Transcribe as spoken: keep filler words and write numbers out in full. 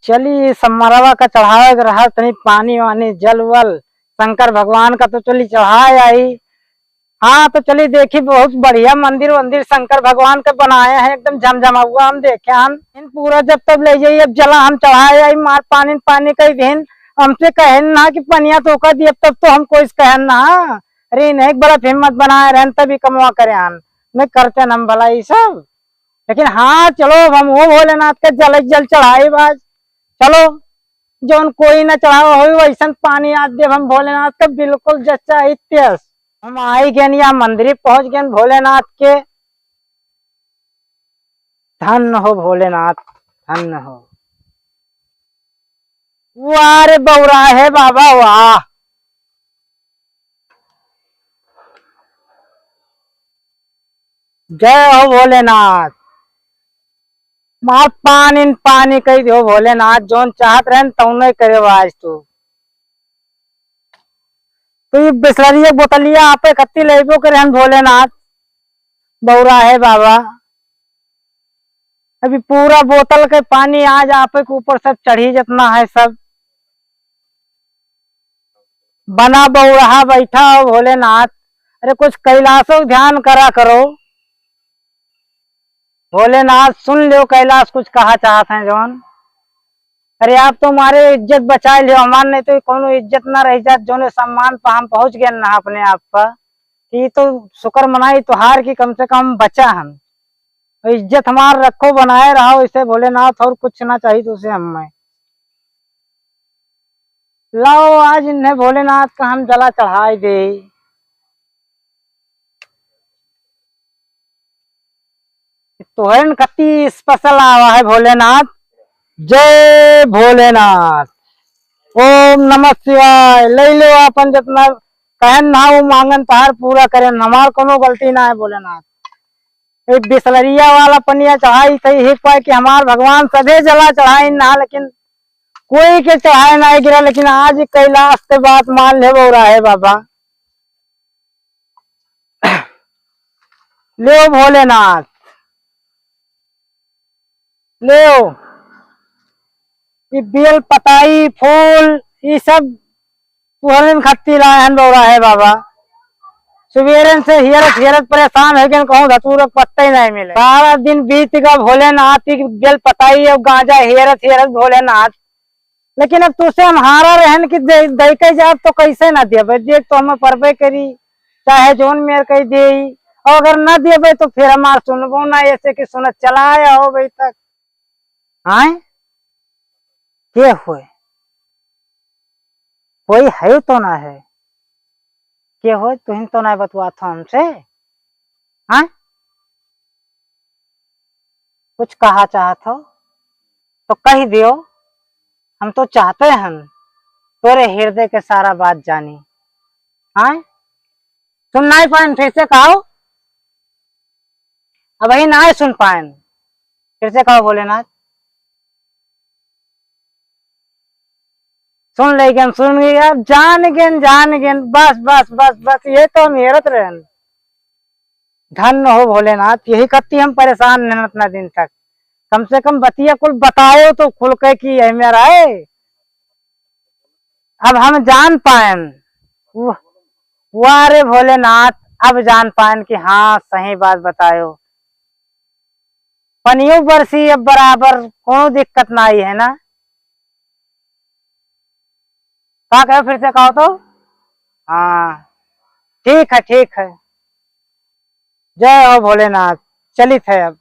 चली, समरवा का चढ़ावे के रहा, तनी पानी वानी, जल वल, शंकर भगवान का तो चली चढ़ाए आई। हाँ, तो चली देखी, बहुत बढ़िया मंदिर वंदिर शंकर भगवान के बनाए हैं, एकदम झमझमाउआ हम देखे हन। इन पूरा जब तब ले जाई, अब जला हम चढ़ाए आई, मार पानी पानी कई दिन, हमसे कहेन ना कि पनिया तो का दिए, तब तो हम कोई कहेन ना। अरे, इन्हें एक बड़ा हिम्मत बनाए रहन, तभी कमवा करे हन, नहीं करते हम भला ये सब। लेकिन हाँ, चलो, अब हम वो भोलेनाथ के जल, जल चढ़ाई बाज। चलो, जौन कोई ना चढ़ावा होई, वैसन पानी आज देब हम भोलेनाथ के, बिल्कुल जच्चा इत्यस। हम आई गए या मंदिर पहुंच गए भोलेनाथ के। धन्य हो भोलेनाथ, धन्य हो। वाह रे बौरा है बाबा, वाह। जय हो भोलेनाथ। मार पानी न पानी कई दियो भोलेनाथ, जौन चाहत रहन तौने करे आज तू। तो ये बिसलरिया बोतलिया आपे कत्ती लेबो करे हन भोलेनाथ, बौरा है बाबा। अभी पूरा बोतल के पानी आज आपे के ऊपर सब चढ़ी जितना है सब। बना बौरहा बैठा हो भोलेनाथ। अरे कुछ कैलाशो ध्यान करा करो। भोलेनाथ सुन लो, कैलाश कुछ कहा चाहत हैं जौन। अरे आप तो हमारे इज्जत बचाए लियो, हमार नहीं तो कोनो इज्जत ना रह जात, जौने सम्मान पर हम पहुँच गए ना अपने आप पर। कि तो शुक्र मनाई तोहार कि कम से कम बचा हम। इज्जत हमार रखो, बनाए रहो इसे भोलेनाथ, और कुछ ना चाहिए तुझसे हमें। लाओ आज इन्हें भोलेनाथ का हम जला चढ़ाई दे। तोहरन कति स्पेशल आवा है भोलेनाथ। जय भोलेनाथ। ओम नमः शिवाय। ले लो अपन जितना कहन ना वो मांगन तहार पूरा करेन, हमार कोनो गलती ना है भोलेनाथ। ये बिसलरिया वाला पनिया चढ़ाई सही है पाए कि हमार भगवान सदे जला चढ़ाई ना, लेकिन कोई के चढ़ाए ना गिरा, लेकिन आज कैलाश से बात मान ले बौरा है बाबा। लेव भोलेनाथ, लेव। ई बेल पताई, फूल, ई सब तुहरन खत्ती लाए हन बौरा है बाबा। सुबेरन से हियरत हियरत परेशान हो गए, कहूँ धतूर पत्ता ही नहीं मिले। सारा दिन बीत गया भोलेनाथ की बेल पताई और गांजा हियरत हियरत भोलेनाथ। लेकिन अब तुसे हम हारा रहन कि दे, दे के जाब तो कैसे ना देबे, देख तो हमें परबे करी, चाहे जौन मेर कही देई, और अगर ना देबे तो फिर हमार सुनबो ना, ऐसे कि सुनत चला आया हो अभी तक। आए? के होए? कोई है तो ना है? के होए? तुहिन तो ना बतुआत हो हमसे? हाँ? कुछ कहा चाहत हो तो कह दियो, हम तो चाहते हन तोरे हृदय के सारा बात जानी। हाँ, सुन नाई पाएन, फिर से कहो। अब ही नाई सुन पाएन, फिर से कहो भोलेनाथ। सुन ले गेन, सुन गए, अब जान गेन, जान गेन, बस बस बस बस, ये तो हम हेरत रहन। धन्य हो भोलेनाथ, यही कत्ती हम परेशान रहन इतना दिन तक। कम से कम बतिया कुल बतायो तो खुल के कि यही मेरा है। अब हम जान पाएन। वाह, वाह रे भोलेनाथ, अब जान पाएन कि हाँ, सही बात बतायो। पनियो बरसी अब बराबर, कोनो दिक्कत ना आई है ना। का कहे, फिर से कहो तो? हाँ, ठीक है, ठीक है। जय हो भोलेनाथ। चलित है अब।